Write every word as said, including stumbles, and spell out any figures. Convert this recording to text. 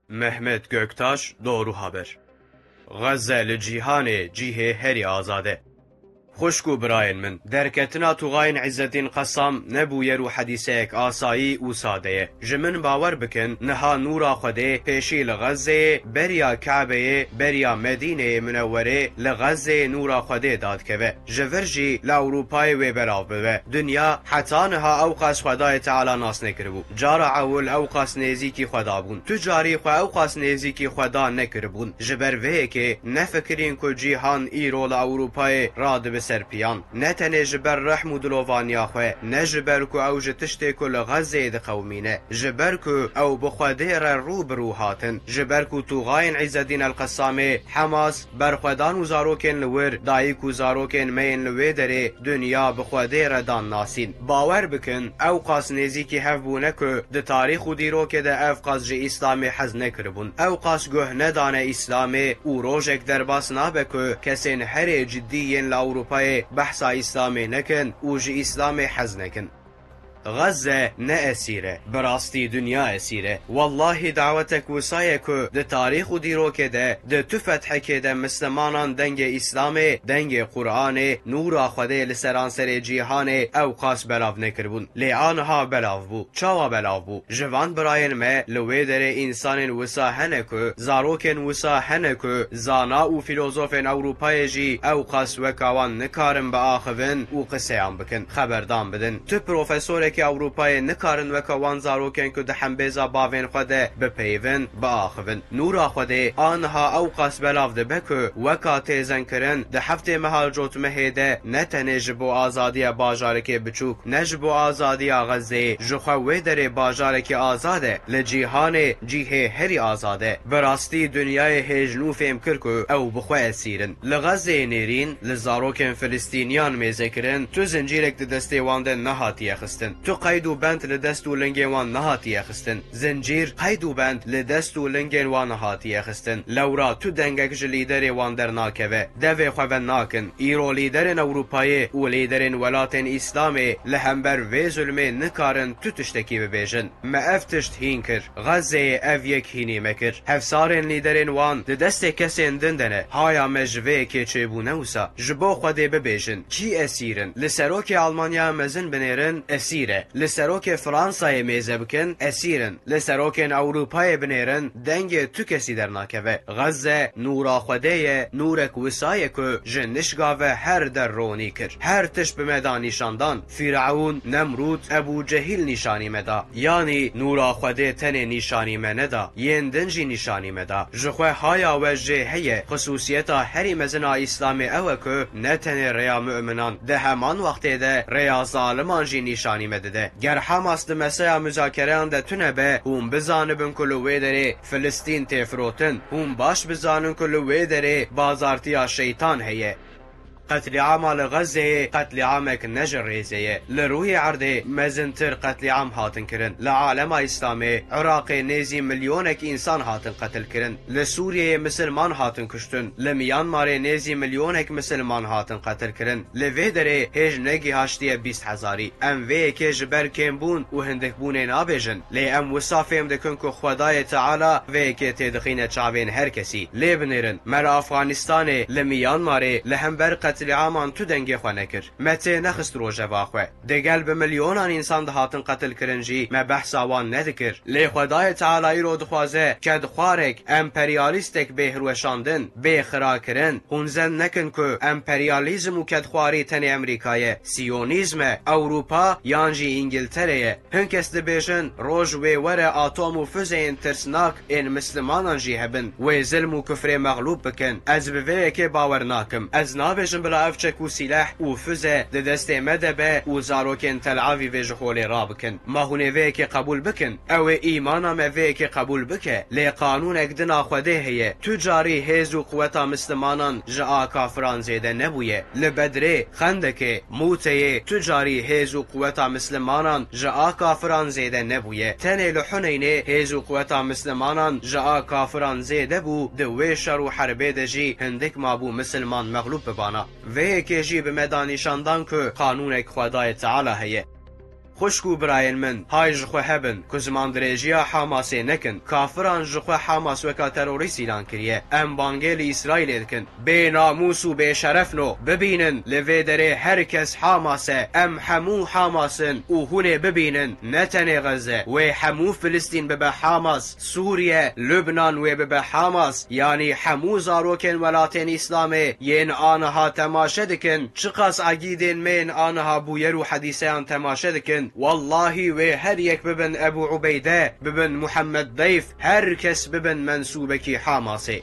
Mehmet Göktaş, Doğru Haber. Xezze li cîhanê cîhê herî azad e. Xwişk û birayên min, derketina Tûxayên Îzzeddîn Qessam ne bûyer û hedîseyek asayî û sade ye. Ji min bawer bikin, niha nûra Xwedê pêşî li Xezzeyê, beriya Kabeyê, beriya Medîneyê Munewwerê, li Xezzeyê nûra Xwedê dadikeve. Ji vir jî li Ewropayê wê belav bibe. Dinya heta niha ew qas Xwedayê Teala nas nekiribû. Cara ewil ew qas nêzîkî Xweda bûn. Tu carî xwe ew qas nêzîkî Xweda nekiribûn. Ji ber vê yekê nefikirîn ku cîhan îro li Ewropayê radibe ser piyan. Ne tenê ji ber rehm û dilovaniya xwe, ne ji ber ku ew ji tiştê ku li Xezzeyê diqewimîne. Ji ber ku ew bi Xwedê re rû bi rû hatin. Ji ber ku Tûxayên Îzzeddîn El Qessamê, Hemas, berxwedan û zarokên li wir, dayik û zarokên me yên li wê derê dinya bi Xwedê re dan nasîn. Bawer bikin, ew qas nêzîkî hev bûne ku di tarîx û dîrokê de ev qas ji Îslamê hez nekiribûn. Ew qas guh nedane Îslamê û rojek derbas nabe ku kesên herê ciddî yên li Ewropayê behsa Îslamê nekin û ji Îslamê hez nekin. Xezze ne esîr e, bi rastî dinya esîr e. Wellahî dawetek wisa ye ku di tarîx û dîrokê de, di tu fethekê de mislimanan dengê Îslamê, dengê Qur'anê, nûra Xwedê li seranserê cîhanê ew qas belav nekiribûn. Lê aniha belav bû. Çawa belav bû? Ji van birayên me li wê derê însanên wisa hene ku, zarokên wisa hene ku, zana û fîlozofên Ewropayê jî ew qas weka wan nikarin biaxivin û qiseyan bikin, xeberdan bidin. Tu profesorekî Ewropayê nikarin weke wan zarokên ku di hembêza bavên xwe de bipeyivin, biaxivin. Nûra Xwedê aniha ew qas belav dibe ku weka têzenkirin di heftê meha cotmehê de ne tenê ji bo azadiya bajarekê biçûk, ne ji bo azadiya Xezzeyê, ji xwe wê derê bajarekî azad e, li cîhanê cîhê herî azad e. Bi rastî dinyayê hêj nû fêm kir ku ew bi xwe esîr in. Li Xezzeyê nêrîn, li zarokên Filistîniyan mêze kirin, tu zincîrek di destê wan de nehatiye xistin. Tu qeyd û bend li dest û lingên wan nehatiye xistin. Zincîr, qeyd û bend li dest û lingên wan hatiye xistin. Lewra tu dengek ji lîderê wan dernakeve. Devê xwe venakin. Îro lîderên Ewropayê û lîderên welatên Îslamê li hember vê zulmê nikarin tu tiştekî bibêjin. Me ev tişt hîn kir. Xezzeyê ev yek hînî me kir. Hevsarên lîderên wan di destê kesên din de ne. Haya me ji vê yekê çêbûne wisa. Ji bo Xwedê bibêjin, kî esîr in? Li serokê Almanya mezin binêrin, esîr e. Li serokê Fransayê mêze bikin, esîr in. Li serokên Ewropayê binêrin, dengê tu kesî dernakeve. Xezze nûra Xwedê ye, nûrek wisa ye ku ji nişka ve her der ronî kir. Her tişt bi me da nîşan dan. Fîrewn, Nemrûd, Ebû Cehîl nîşanî me da. Yanî nûra Xwedê tenê nîşanî me neda, yên din jî nîşanî me da. Ji xwe haya we jê heye, xisûsiyeta herî mezin a Îslamê ew e ku ne tenê rêya mu'minan, di heman wextê de rêya zaliman jî nîşanî me dide. Ger Hamas di meseya muzakereyan de tune be, hûn bizanibin ku li wê derê Filistîn tê firotin. Hûn baş bizanin ku li wê derê bazartiya şeytan heye. Qetlîama li Xezzeyê qetlîamek ne ji rêzê ye. Li rûyê erdê mezintir qetlîam hatin kirin. Li alema Îslamê, Iraqê nêzî milyonek însan hatin qetil kirin. Li Sûriyeyê misilman hatin kuştin. Li Myanmarê nêzî milyonek misilman hatin qetil kirin. Li vê derê hêj negihaştiye bîst hezarî. Em vê yekê ji ber kêmbûn û hindikbûnê nabêjin. Lê em wisa fêm dikin ku Xwedayê Teala vê yekê têdixîne çavên her kesî. Lê binêrin, me li Afganistanê, li Myanmarê, li hember qetlîaman tu dengê xwe nekir. Me tê nexist rojeva xwe. Digel bi milyonan însan dihatin qetilkirin jî me behsa wan nedikir. Lê Xwedayê Teala îro dixwaze kedxwarek, emperyalîstek bê hilweşandin, bê xirakirin. Hûn zen nekin ku emperyalîzm û kedxwarî tenê Amerîka ye, Siyonîzm e, Ewropa yan jî Îngiltere ye. Hin kes dibêjin, roj wê were atom û fuzeyên tirsnak ên mislimanan jî hebin, wê zilm û kufrê mexlûb bikin. Ez bi vê yekê bawer nakim. Ez nabêjim bila ev çek û sîleh û fuze di destê me de be û zarokên Tel Avîvê ji holê rabikin. Ma hûn ê vê yekê qebûl bikin? Ew ê îmana me vê yekê qebûl bike. Lê qanûnek din a Xwedê heye. Tu carî hêz û quweta mislimanan ji a kafiran zêde nebûye. Li Bedrê, Xendekê, Mûteyê tu carî hêz û quweta mislimanan ji a kafiran zêde nebûye. Tenê li Huneynê hêz û quweta mislimanan ji a kafiran zêde bû, di wê şer û herbê de jî hindik mabû misilman mexlûb bibana. Vê yekê jî bi me da nîşan dan ku qanûnek Xwedayê Teala heye. Xwişk û birayên min, hay ji xwe hebin, ku zimandirêjiya Hamasê nekin. Kafiran ji xwe Hamas weka terorîst îlan kiriye. Em bangê li Îsraîlê dikin. Bê namûs û bêşerefno, bibînin, li vê derê her kes Hamas e. Em hemû Hamas in û hûn ê bibînin, ne tenê Xezze. Wê hemû Filistîn bibe Hamas, Sûriye, Lubnan wê bibe Hamas. Yanî hemû zarokên welatên Îslamê yên aniha temaşe dikin, çiqas egîdên me yên aniha bûyer û hedîseyan temaşe dikin, wellahî wê her yek bibin Ebû Ubeyde, bibin Muhammed Deyf, her kes bibin mensûbekî Hamasê.